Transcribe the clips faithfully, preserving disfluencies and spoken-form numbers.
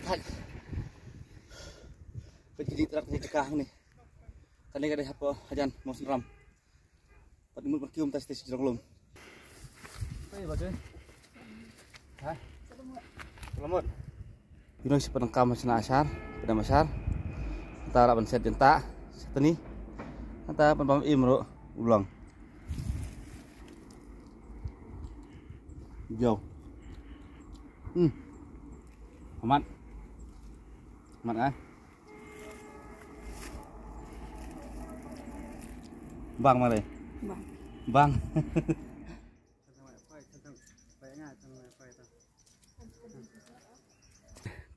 Thait. Peit ki jingtrak ki jaka hangne. Kane ka dei hapoh hajan Mawsynram. Pat mut ban kiew mynta sha shnong Lum. Hei, ba dei. Ha? Selamat. Ïa ngi sa pyndonkam shna ashar, pyndonkam ashar. Nangta lah ban set jyntah, set ni. Nangta pynbam im ruh u long. Yo. Hmm. Amat. Amat, eh. Bang mare. Bang. Bang.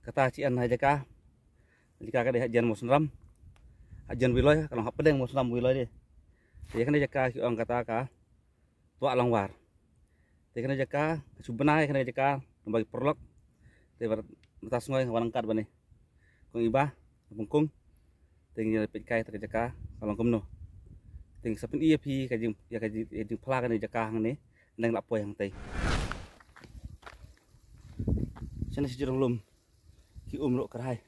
Kata chi an ha jaka. Jaka ka dei hajan Mawsynram. Hajan Wiloi, ka long hapdeng Mawsynram Wiloi dei. Ïa kane jaka ki ong kata ka Tuak Longwar. Te kane jaka, ka shu bna ïa kane jaka, namar ki paralok. Te bar, mynta sngi nga wan ryngkat bad i. Kong Iba, Kong Kung. Te ngi ïa peit kai ta ka jaka, ka long kumno. Te ngi sa pyni ïa phi ka jing, ïa ka jing, ïa jingphla kane jaka hangne, nang la poi hangtei. Shane shi jrong lum, ki um ruh kyrhai.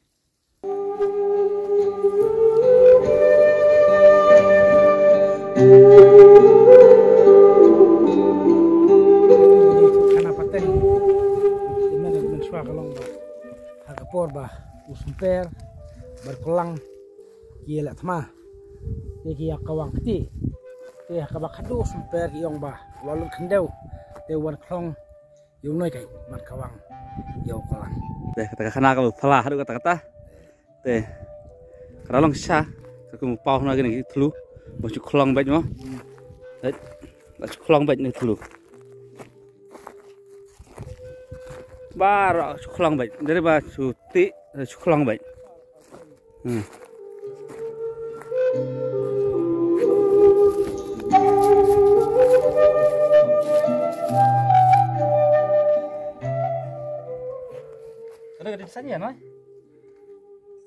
Khana pateng. Te mynshwa ka long ba ha ka por ba u Symper bad u Klang ki ïaleh thma, te ki ïa kawang kti. Te ha kaba khadduh u Symper ki ong ba u la lut khyndew, te wan khlong ïa u Noikai bad kawang ïa u Klang. Te kata ka khana kaba phylla haduh katta katta. Te ka la long sha ka kum u paw na kine ki thlu ba shu khlong beit mo. Te la shu khlong beit ne thlu. Baroh shu khlong beit, dei ba shu tih shu khlong beit. Hmm. Ka dei ka dei sanya, no?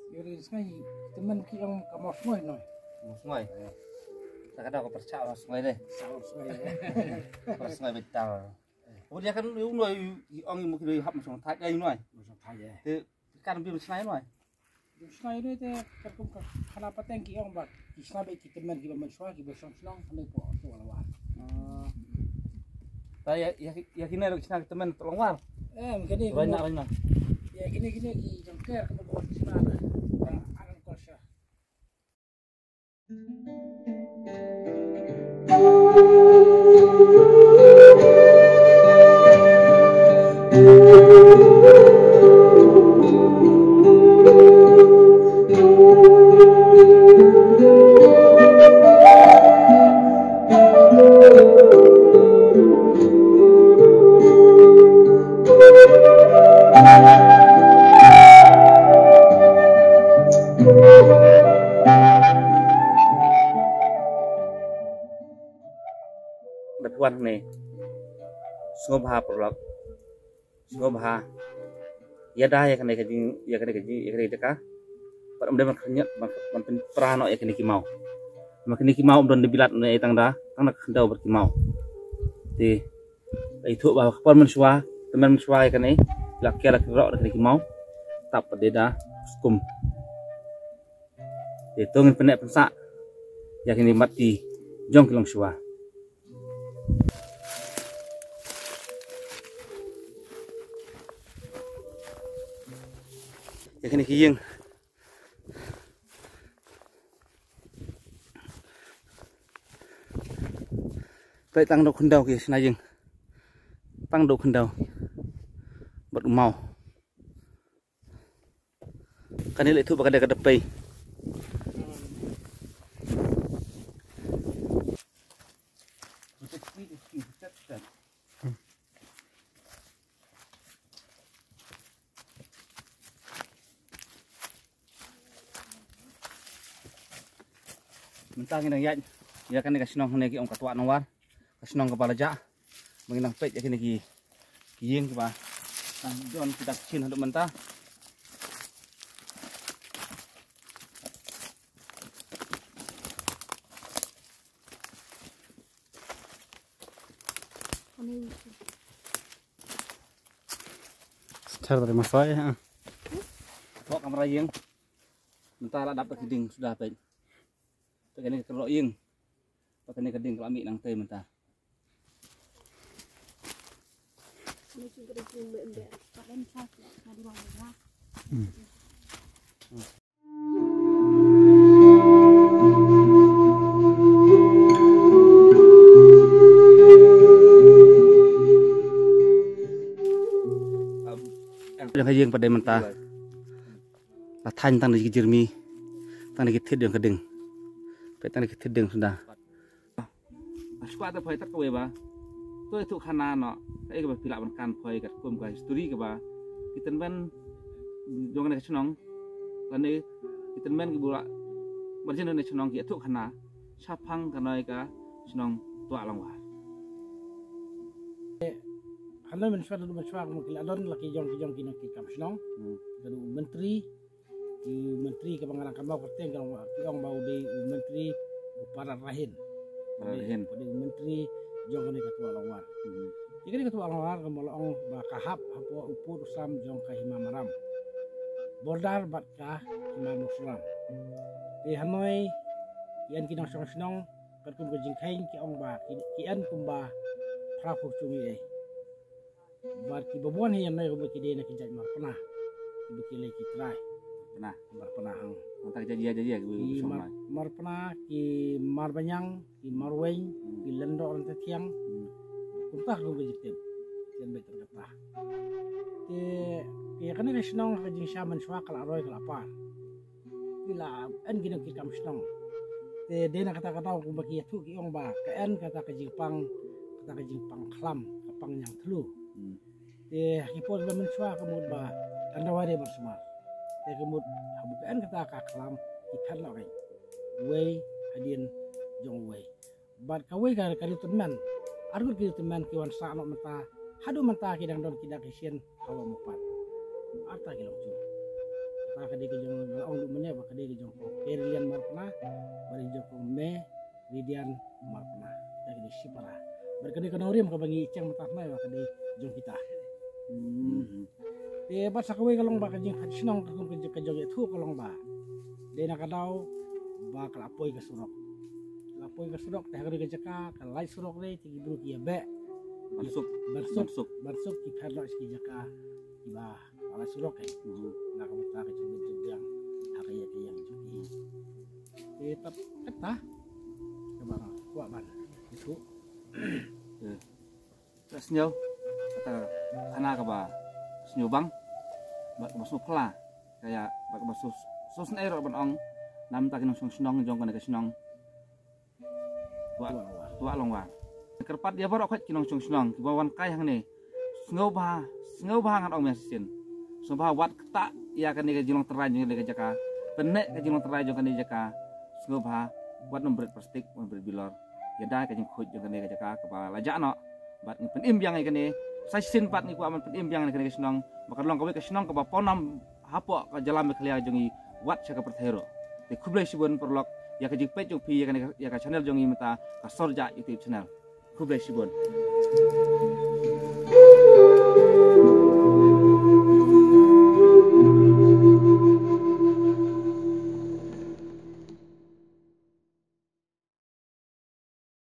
Ka dei sanya, temen ki ong ka Mawsngoi, no? Mawsngoi. Eh. Ta ka dei ka pyrshah Mawsngoi dei. Pyrshah Mawsngoi, eh. Pyrshah Mawsngoi beit ta. Eh. Ïa kan u noi, i ong i mo ki dei hap Mawsngoi thait dei noi. Mawsngoi thait, eh. Te kan bi Mawsngoi noi. Mawsngoi noi te ka kum ka khana pateng ki ong ba ki sngap ki temen ki ba mynshwa ki ba shong shnong hangne po to la wa. Ah. Ta ïa, ïa, ïa kine ruh ki sngap ki temen to long war. Eh, kine. Raina, raina. Ïa kine, kine ki jong ker ka ba shna na. Alang kol sha. Da phi wan hangne, sngewbha paralok, sngewbha ïada ïa kane ka jing, ïa kane ka jing, ïa kane ka jaka. Bad ym dei ban khynñiat ban, ban pynpra noh ïa kine ki maw. Namar kine ki maw ym don da bilat ne tang da, tang da khyndew bad ki maw. Te Ïathuh ba ka por mynshuwa, tymmen mynshuwa ïa kane, la kiar la ki rok da kine ki maw. Tap pat de da skum. Te to ngin pynneh pynsah ïa kine ki mat ti jong ki longshuwa. Ïa kine ki ïing. Peit tang da u khyndew ki shna ïing. Tang da u khyndew bad u maw. Kane leh thuh ba ka dei ka dpei. Mynta ngi dang ïaid ïa kane ka shnong hangne ki ong ka Tuak Nongwar, ka shnong kaba la jah. Ba ngi dang peit ïa kine ki, ki ïing kiba dang don ki dak shin haduh mynta. Thar dari masai ha. Thok kamra ïing. Mynta la dap da ki dieng suda peit. Te kane ka kyrdoh ïing. Te kane ka dieng ka la mih nangtei mynta. Jong ka ïing pat dei mynta. La thaiñ tang da ki jyrmi, tang da ki thied jong ka dieng. Peit tang da ki thied dieng suda. Shuwa te phai tat kawei ba to ïathuh khana noh kaei kaba phi lah ban kan phai katkum ka history kaba ki tymmen jong kane ka shnong lane ki tymmen kiba la marjan kane ka shnong ki ïathuh khana shaphang kane ka shnong Tuah Longwar. Hynrei mynshuwa, mynshuwa kumba ki la don la ki jong ki jong ki nongkitkam shnong. Hmm. Ka dei u myntri, u myntri kaba nga dang kynmaw kyrteng ka long, ki ong ba u dei u myntri u Para Rahin. Para Rahin. U dei u myntri jong kane ka Tuah Longwar. Hmm. Te kane ka Tuah Longwar kumba la ong ba ka hap hapoh u pud u sam jong ka Hima Maram, border bad ka Hima Mawsynram. Te hynrei ki yn ki nongshong shnong katkum ka jingkheiñ ki ong ba ki, ki yn kumba phra phew shiphew ei. Bad kiba bun hi ïa noi kumba ki dei na ki jait Marpna kiba ki leh ki trai. Pna. Marpna hang. Nangta ki jait ïa, jait ïa kiba ki shong Mar-, noi. Marpna, ki Marbaniang, ki Marweiñ, hmm, ki Lyngdoh Ryntathiang. Hmm. Kumta kumba ki jingtip. Ki yn beit tang kata. Te ïa kane ka shnong ka jingshisha mynshuwa ka la roi ka la par. Ki la yn ki nongkitkam shnong. Te dei na kata ka daw kumba ki ïathuh ki ong ba ka yn kata ka jingpang, kata ka jingpang khlam, ka pang ñiangthlu. Hmm. Te ha ki por ba mynshuwa ka mut ba ka daw dei ban sumar. Te ka mut ha ba ka yn kata ka khlam ki phet noh kein. Uwei hadien jong uwei. Bad kawei ka, ka riewtymmen. Arngut ki riewtymmen ki wan sah noh mynta. Haduh mynta ki dang don ki dak ki shin hawa mawpat. Arta ki long jong. Kata ka dei ka jong, nga ong duh mynne ba ka dei ka jong ko Keridian Marpna, bad ka jong ko Meridian Marpna. Kata ka dei shipara. Bad ka dei ka nongrim kaba ngi cheng mynta hynne ba ka dei jong kita. Hmm. Te bad sa kawei ka long ba ka jingphet shnong ka kum ka jong, ka jong ïathuh ka long ba dei na ka daw ba ka la poi ka surok. Ka la poi ka surok te ha kane ka jaka ka lait surok re te ki briew ki ïa beh. Ban suk. Ban suk. Ban suk. Ban suk ki phet noh sha ki jaka kiba la lait surok eh. Mhm. Na ka bynta ka jingbit jingbiang ha ka ïa ka ïeng jong ki. Te tap kata kaba nga kwah ban ïathuh. Eh. Ka sngew kata ka khana kaba sngewbang bad kaba sngewphylla, ka ïa bad kaba sngewsynei ruh ban ong na bynta ki nongshong shnong jong kane ka shnong Tuah, Tuah Longwar. Kyrpad ïa baroh khoit ki nongshong shnong kiba wan kai hangne. Sngewbha, sngewbha ngan ong mynta shisien. Sngewbha wat ktah ïa kane ka jinglong tynrai jong kane ka jaka. Pynneh ka jinglong tynrai jong kane ka jaka. Sngewbha wat nym bret plastik, wat nym bret bilor. Ïada ka jingkhuid jong kane ka jaka kaba la jah noh. Bad ngi pynim biang ïa kane, sa shisien pat ngi kwah ban pynim biang ïa kane ka shnong ba kan long kawei ka shnong kaba pawnam hapoh ka jylla Meghalaya jong ngi wat sha ka pyrthei ruh. Te khublei shibun paralok ïa ka jingpeit jong phi ïa kane ka, ïa ka channel jong ngi mynta ka Sorjah YouTube channel. Khublei shibun.